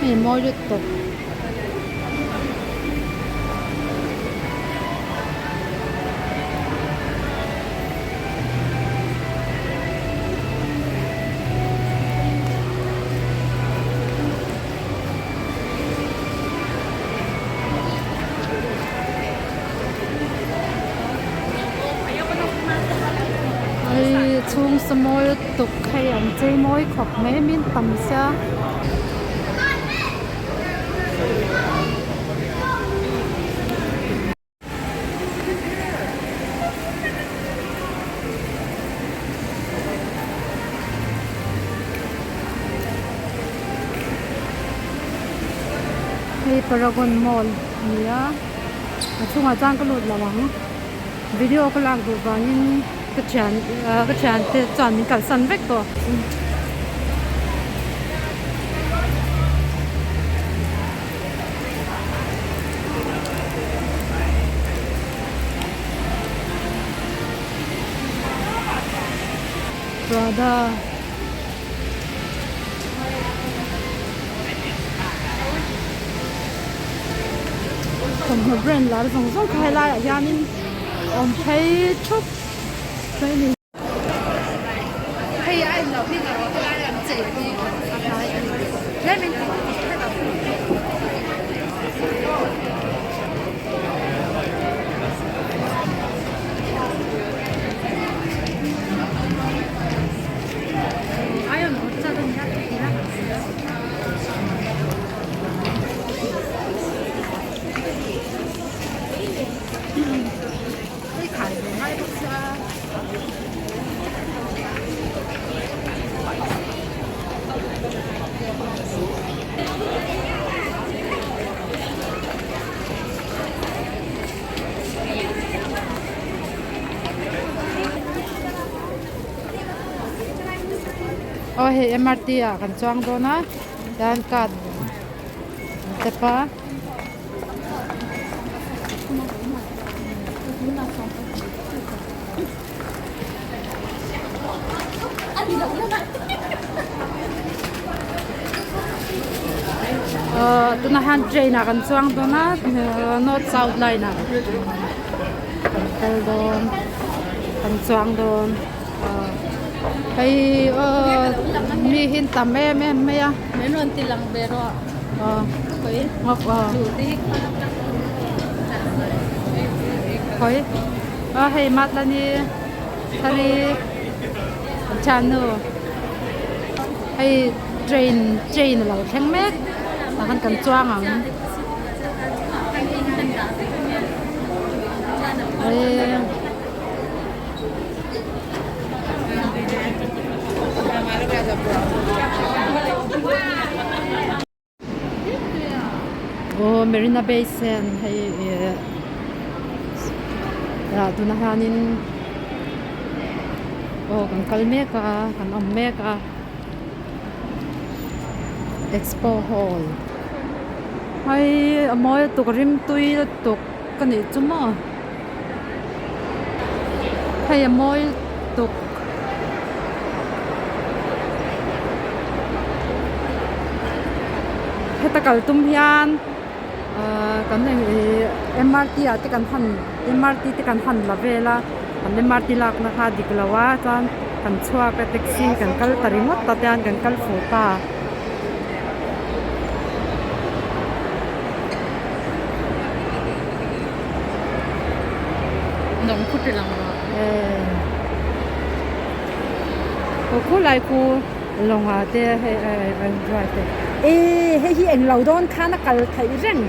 Hei mawi lutuk. Hei chhung sa mawi lutuk hei an chei mawi khawp mai min tam sia. Hei Paragon Mall a ni a a chhungah chuan ka lut lo ang video ka lak duh vangin ka thian ah ka thiante chuan min kalsan vek tawh. Prada thawmhnaw brand lar zawng zawng kha helai ah hianin a awm phei thup mai a ni. Aw hei MRT ah kan chuang dawn a chuan card an tap a. Ahh tunah hian train ah kan chuang dawn a north south line ah kan kal dawn kan chuang dawn ahh hei aw mi hi an tam em em mai a. Khawi aw hei Matlani thari an thiannu hei train train a lo thleng mek tah khan kan chuang ang Aw Marina Bay Sand hei ih ah tunah hianin aw kan kal mek a kan awm mek a Expo Hall hei a mawi lutuk rimtui lutuk ka nih chu maw hei a mawi lutuk. Heta kal tum hian ahh kan eng ih MRT ah te kan han MRT te kan han la vel a kan MRT lakna kha a dik lo a chuan kan chhuak a taxi kan kal ta ringawt ta te hian kan kal fuh ta. Aw khulai khu lawngah te hei an drive te eh hei hi englo dawn khan a kal theih reng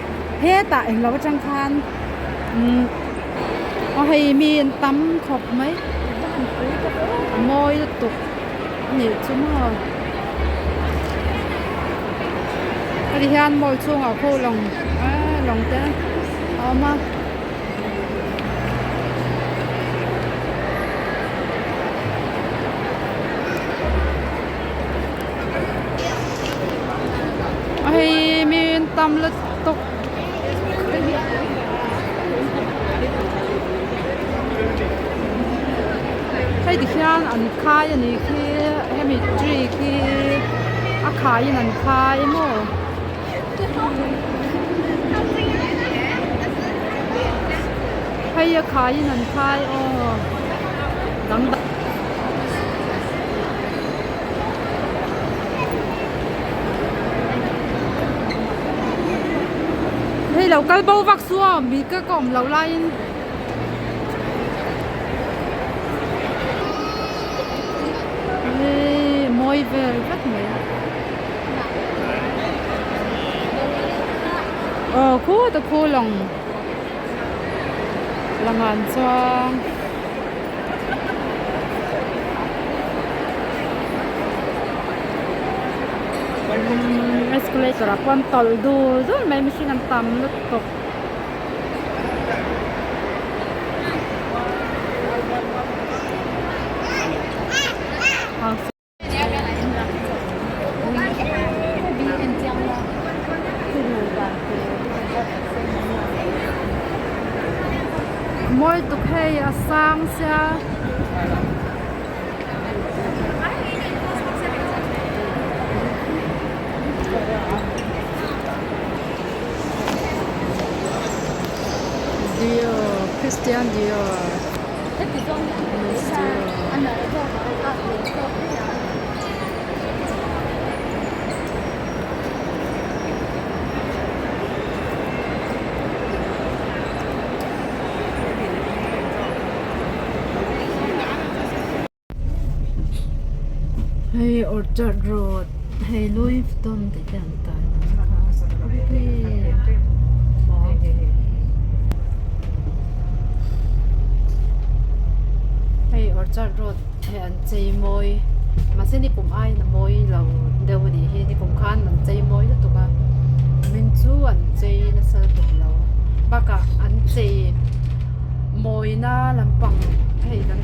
hetah englo atang khan umm aw hei mi an tam khawp mai a mawi lutuk a nih chu maw heti hian mall chhungah khu lawng ah lawng te a awm a. Hei mi an tam lutuk hei ti hian an khai a nih khi hemi tree khi a khai in an khai maw. Hei a khaiin an khai aw dang dang. Hei lo kal bo vak su aw mi ka ka awm loh laiin. Hei mawi vel vek mai. Aw khut a khu lawng lawngah an chuang. Escalator ah pawh an tawlh dul dul mai mihring an tam lutuk. Mawi tuk hei a sang sia. Dior Christian Dior Hei Orchard Road hei Louis Vuitton tih te an tar Hei Orchard Road hei an chei mawi mahse nikum aiin a mawi lo deuh a nih hi nikum khan an chei mawi lutuk a min chu an chei nasa lutuk lo bakah an chei mawina lampang hei kan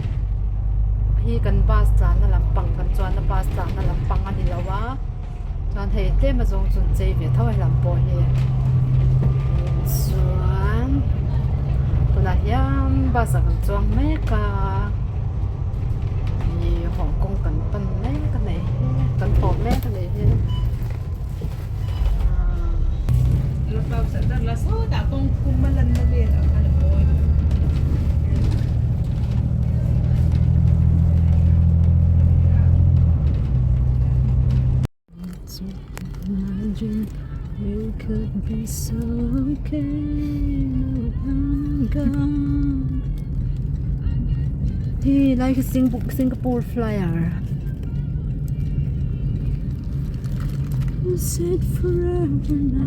hi kan bus tlanna lampang kan chuanna bus tlanna lampang a ni lo a chuan hei tlem azawng chu an chei ve tho a helam pawh hi chuan tunah hian bus ah kan chuang mek a ih hawng kawng kan pan mek a nih hi kan haw mek a nih hi. Imagine we could be so okay now I'm gone. Hi lai khi Singapore Flyer. A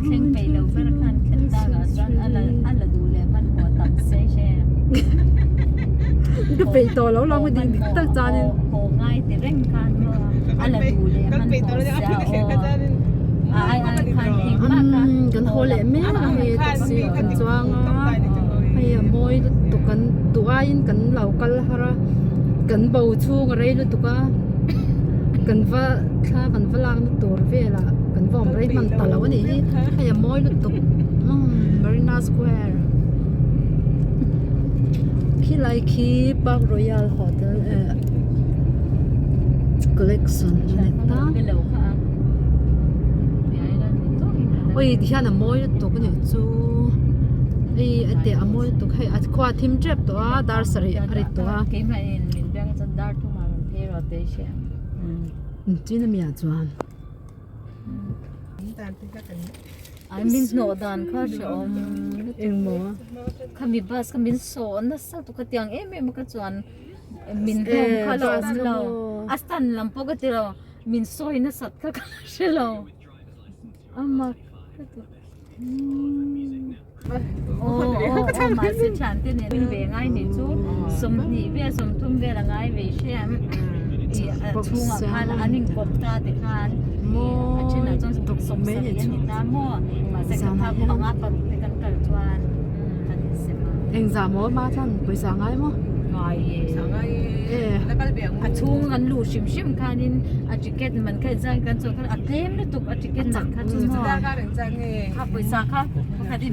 thleng peih lo ber khan thlen takah chuan a la a la duh leh hmanhmawh tam se hre. Ka peih tawh lo lo dik dik tak chuanin. Haw ngai ti reng khan maw a la duh leh hmanhmawh sia aw. A ai ai khan engmah kha. Kan haw leh mek a hei taxi ah kan chuang a hei a mawi lutuk kan duh aiin kan lo kal har a kan bo chhung a rei lutuk a kan va thla kan va lakna tur velah kan va awm rei hman ta lo a nih hi hei a mawi lutuk Marina Square khilai khi Park Royal Hotel eh collection a ni ta ui tihian a mawi lutuk a nih chu hei a teh a mawi lutuk hei a khua a thim tep tawh a dar sarih a ri tawh a. Chin ami ah chuan. An min hnawh dan kha hrehawm Engmaw? Khami bus kha min sawh nasa tuk a tiang em em a kha chuan min hlawm kha lo awm lo a stand lam pawh ka ti lo min sawi nasat kha ka hre lo ama ka ti Aw aw aw mahse thian te nen ve ngai nih chu sawmhnih vel sawmthum vel a ngai ve hriam ih a chhungah khan an inkawp ta te khan ih a thenah chuan sawmsarih a ni ta maw mahse ka thak panga paruk te kan kal chuan kan insem a. Engzah maw ma chuan pawisa ngai maw? Ngai e. A chhung an luh hrim hrim khanin a ticket man kha inzai kan chuan khan a tlem lutuk a ticket man kha chu maw. Kha pawisa kha pakhat in.